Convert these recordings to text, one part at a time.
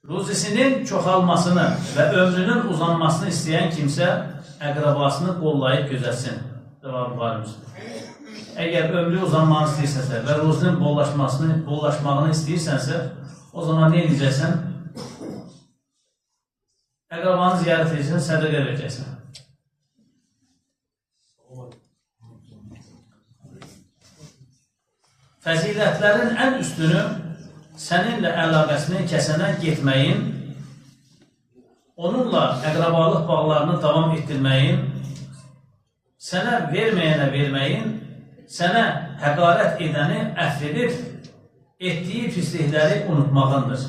Ruzisinin çoxalmasını və ömrünün uzanmasını istəyən kimsə əqrabasını qollayıb gözətsin. Cavabı var mısın? Əgər ömrü uzanmanı istəyirsənsə və ruzinin bollaşmağını istəyirsənsə, o zaman nə edəcəksən? Əqrabanı ziyarət edəcəksən, sədəqə verəcəksən. Fəzilətlərin ən üstünü səninlə əlaqəsini kəsənə getməyin, onunla əqrabalıq bağlarını davam etdirməyin, sənə verməyənə verməyin, sənə həqarət edəni əfv edib, etdiyi pislikləri unutmağındır.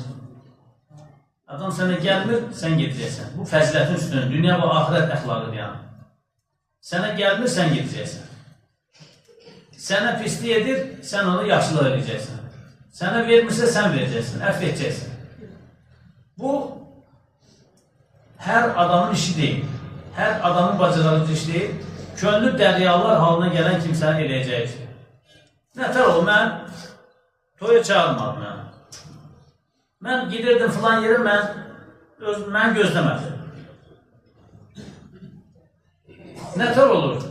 Adam sənə gəlmir, sən gedəcəksən. Bu fəzilətin üstünü, dünya və axirət əxlaqıdır yəni. Sənə gəlmir, sən gedəcəksən. Sənə pislik edir, sən onu yaxşılıq edəcəksən. Sənə vermirsə, sən verəcəksən, əfv edəcəksən. Bu, hər adamın işi deyil. Hər adamın bacaradığı iş deyil. Könlü dəryalar halına gələn kimsənin eləyəcəyi işdir. Nətər ol, mən toya çağırmadım mən. Mən gidirdim filan yerə, mən gözləmədim. Nətər olur?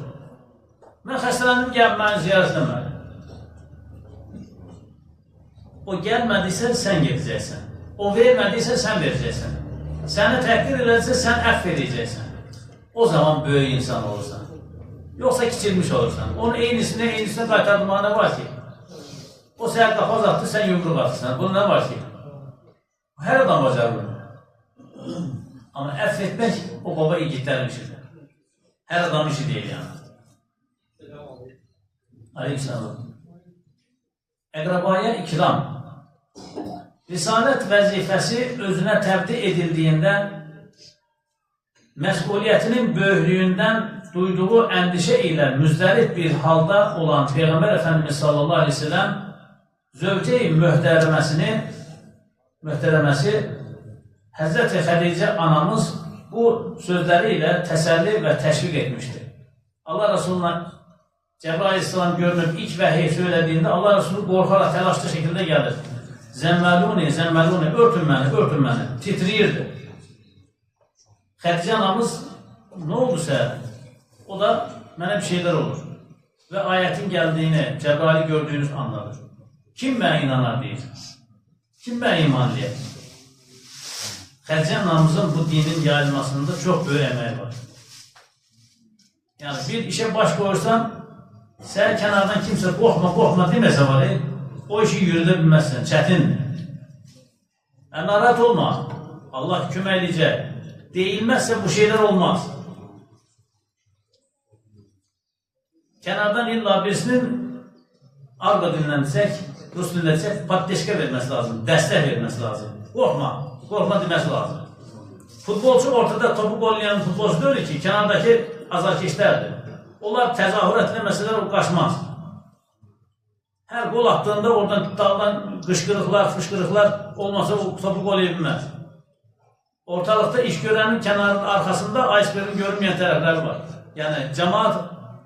Mən xəstələndim, gəl, məni ziyarət eləmədi. O gəlmədisə, sən gedəcəksən. O vermədisə, sən verəcəksən. Səni təqdir elədisə, sən əfv edəcəksən. O zaman böyük insan olursan. Yoxsa kiçilmiş olursan. Onun eynisinə qaytardırmağa nə var ki? O sənə qapaz atdı, sən yumruq atırsan. Bunun nə var ki? Hər adam bacarır bunu. Amma əfv etmək o baba igidlərin işidir. Hər adamın işi deyil yəni. Aleykümselam. Əqrabaya ikram. Risalət vəzifəsi özünə təbdi edildiyində məsuliyyətinin böyüklüyündən duyduğu əndişə ilə müzdərib bir halda olan Peyğəmbər Əfəndimiz sallallahu aleyhi ve sellem zövcə-i möhtərəməsi Həzrəti Xədicə anamız bu sözləri ilə təsəlli və təşviq etmişdir. Allah Resuluna Cəbrail aleyhissalam görünüb ilk vəhiy söylədiyində Allah Resulü qorxaraq təlaşlı şəkildə gəlir. Zəmməluni, zəmməluni, örtün məni, örtün məni. Titriyirdi. Xədicə anamız nə oldu sənə? O da mənə bir şeylər olur. Və ayətin gəldiyini, Cəbraili gördüyünüz anladır. Kim mənə inanar deyir? Kim mənə iman eləyər? Xədicə anamızın bu dinin yayılmasında çox böyük əməyi var. Yəni bir işə baş qoyursan, sən kənardan kimsə qorxma, qorxma deməsə var, o işi yürüdə bilməzsən, çətindir. Narahat olma, Allah kömək edəcək. Deyilməzsə bu şeylər olmaz. Kənardan illa birisinin arqa dilindən desək, rus dilində desək, poddeşka verməsi lazım, dəstək verməsi lazım. Qorxma, qorxma deməsi lazım. Futbolçu ortada topu qollayan futbolçu deyil ki, kənardakı azarkeşlərdir. Onlar təzahürat eləməsələr o qaçmaz. Hər qol attığında oradan daldan qışqırıqlar, fışqırıqlar olmasa o topu qol bilməz. Ortalıqda iş görənin kənarının arxasında icebergin görünməyən tərəfləri var. Yəni cəmaat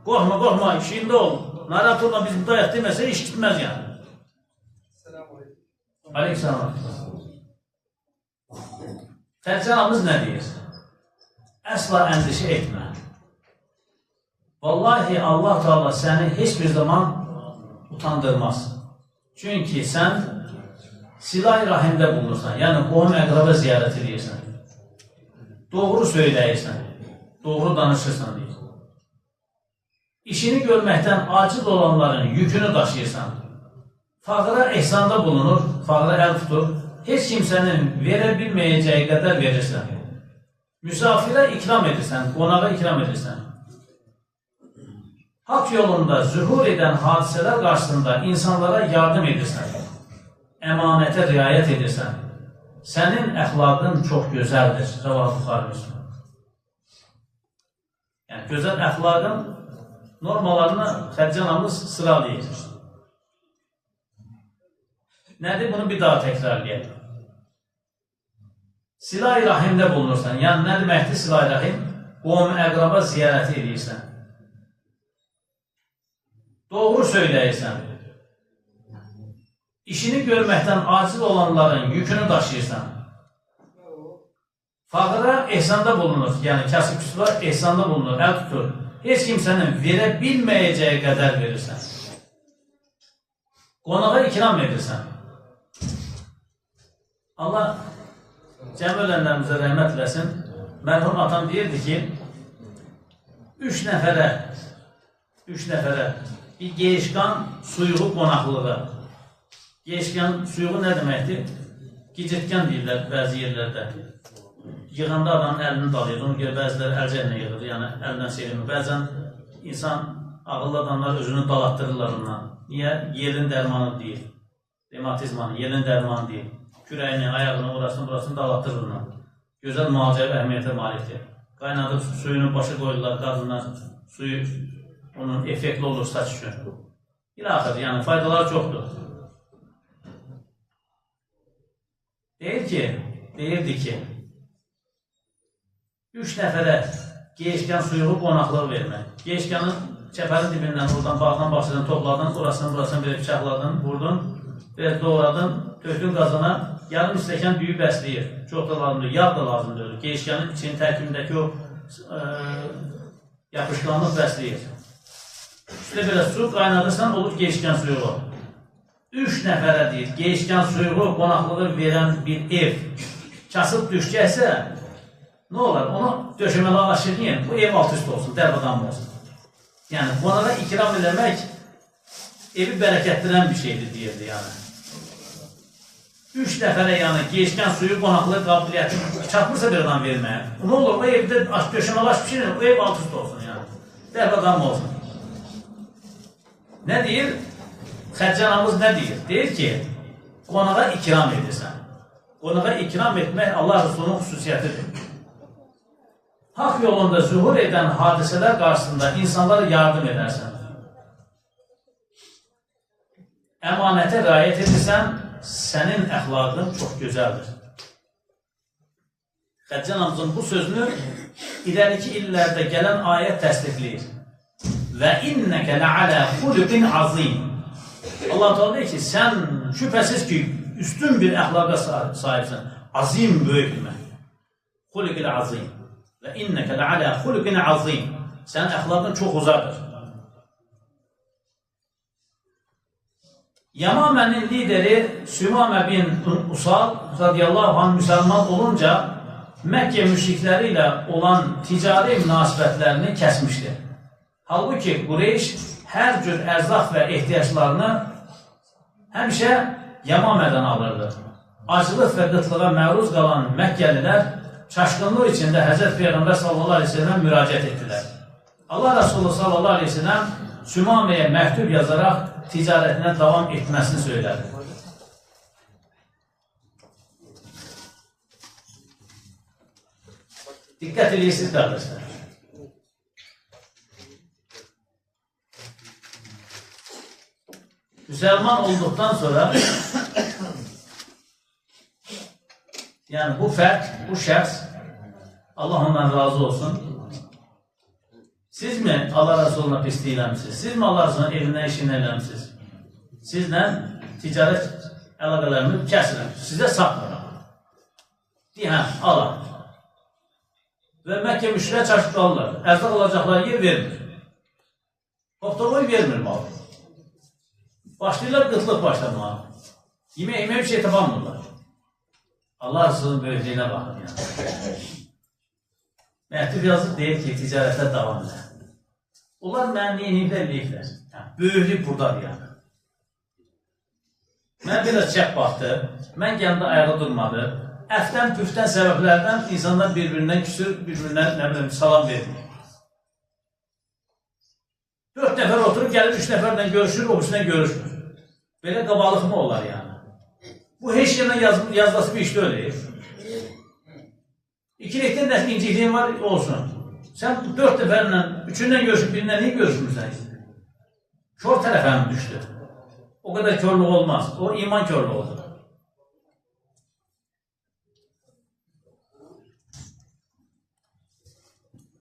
qorxma, qorxma, işində ol, narahat olma, biz buradayıq deməsə iş gitməz yəni. Aleykümselam. Xədicə anamız nə deyir? Əsla əndişə etmə. Vallahi Allah Teala səni heç bir zaman utandırmaz. Çünki sən silah-i rahimdə bulunursan, yəni qohum əqraba ziyarət edirsən. Doğru söyləyirsən, doğru danışırsan deyir. İşini görməkdən aciz olanların yükünü daşıyırsan. Fağıra ehsanda bulunur, fağıra əl tutur. Heç kimsənin verə bilməyəcəyi qədər verirsən. Müsafirə ikram edirsən, qonağa ikram edirsən. Haqq yolunda zühur edən hadisələr qarşısında insanlara yardım edirsən. Əmanətə riayət edirsən. Sənin əxlaqın çox gözəldir. Rəvah Buxarı Müslim. Yəni, gözəl əxlaqın normalarını Xədicə anamız sıralayır. Nədir? Bunu bir daha təkrarlayaq. Silah-i rahimdə bulunursan. Yəni, nə deməkdir silah-i rahim? Qovm-i əqraba ziyarəti edirsən. Doğru söyləyirsən. İşini görməkdən aciz olanların yükünü daşıyırsan. Fağıra ehsanda bulunur. Yəni kasıb küsub'a ehsanda bulunur, əl tutur. Heç kimsənin verə bilməyəcəyi qədər verirsən. Qonağa ikram edirsən. Allah cəm ölənlərimizə rəhmət eləsin. Mərhum atam deyirdi ki, üç nəfərə bir geyişqan suyuğu qonaqlığı. Geyişqan suyuğu nə deməkdir? Gicirtkan deyirlər bəzi yerlərdə. Yığanda adamın əlini dalayır. Ona görə bəziləri əlcəklə yığır, yəni əldən seyirmir. Bəzən insan, ağıllı adamlar özünü dalatdırırlar ondan. Niyə? Yelin dərmanı deyil. Revmatizmanı, yelin dərmanı deyil. Kürəyini, ayağını, orasını, burasını dalatdırır ondan. Gözəl müalicəvi əhəmiyyətə malikdir. Qaynadıb suyunu başa qoyurlar, qadınlar suyu onun effektli olur saç üçün. İlaxır, yəni faydaları çoxdur. Deyirdi ki, 3 nəfərə geyişkan suyuğu qonaqlığı vermək. Geyişkanı çəpərin dibindən, oradan bağdan bağçadan topladın, orasını burasını belə bıçaqladın, vurdun, belə doğradın, tökdün qazana, yarım stəkan düyü bəsləyir. Çox da lazımdır, yağ da lazımdır. Geyişkanın içinin tərkibindəki o yapışqanlıq bəsləyir. Üstə belə su qaynadırsan, olur geyişkan suyuğu. 3 nəfərə deyir, geyişkan suyuğu qonaqlığı verən bir ev kasıb düşəcəksə, nə olar? Onu döşəməli aşırıyın, bu ev alt üst olsun, dərbədan olsun. Yəni, qonağa ikram eləmək evi bərəkətlənən bir şeydir, deyirdi yəni. 3 nəfərə yəni geyişkan suyu qonaqlığı qabiliyyəti çatmırsa bir adam verməyə, nə olur? O evdə döşəməli aş pişirin, o ev alt üst olsun yəni. Dərbədan olsun. Nə deyir? Xədicə anamız nə deyir? Deyir ki, qonağa ikram edirsən. Qonağa ikram etmək Allah Resulunun xüsusiyyətidir. Haqq yolunda zuhur edən hadisələr qarşısında insanlara yardım edərsən. Əmanətə riayət edirsən, sənin əxlaqın çox gözəldir. Xədicə anamızın bu sözünü irəliki illərdə gələn ayət təsdiqləyir. Və innəkə ləalə xuluqin azim. Allah Teala deyir ki, sən şübhəsiz ki, üstün bir əxlaqa sahibsən. Azim böyük bir məh. Xuluqil azim. Və innəkə ləalə xuluqin azim. Sənin əxlaqın çox uzadır. Yamamənin lideri Sümamə bin Usal radiyallahu anh müsəlman olunca Məkkə müşrikləri ilə olan ticari münasibətlərini kəsmişdi. Halbuki Qureyş hər cür ərzaq və ehtiyaclarını həmişə Yamamədən alırdı. Acılıq və qıtlığa məruz qalan Məkkəlilər çaşqınlıq içində Həzrət Peyğəmbər sallallahu aleyhi ve sellem müraciət etdilər. Allah Resulü sallallahu aleyhi ve sellem Sümaməyə məktub yazaraq ticarətinə davam etməsini söylədi. Diqqət edirsiniz qardaşlar. Müsəlman olduqdan sonra yani bu fərd, bu şəxs Allah ondan razı olsun. Siz mi Allah Resulüne pislik eləmisiniz? Siz mi Allah Resulüne evindən işindən eləmisiniz? Sizlə ticarət əlaqələrimi kəsirəm. Sizə satmıram. Deyəm, Allah. Və Məkkə müşriklər çaşıb qalırlar. Ərzaq alacaqları yer vermir. Optoboy vermir mal. Başlayırlar qıtlıq başlamağa. Yemək bir şey tapamırlar. Allah Resulü'nün böyüklüyünə baxın yəni. Məktub yazıb deyir ki, ticarətə davam elə. Onlar mənə neyiniblər, eləyiblər. Yəni, böyüklük buradadır yəni. Mən biraz çəp baxdı, mən gəndə ayağa durmadı. Əfdən, püfdən səbəblərdən insanlar bir-birindən küsür, bir-birindən nə bilim, salam vermir. 4 nəfər oturub, gəlib 3 nəfərlə görüşür, o birisindən görüşmür. Belə qabalıq mı olar yəni? Bu heç yerdən yazılası bir iş deyil. İkilikdən də incikliyin var olsun. Sən 4 nəfərlə, üçündən görüşüb, birindən niyə görüşmürsən? Kör tərəfə mi düşdü? O qədər körlük olmaz. O iman körlüğü olur.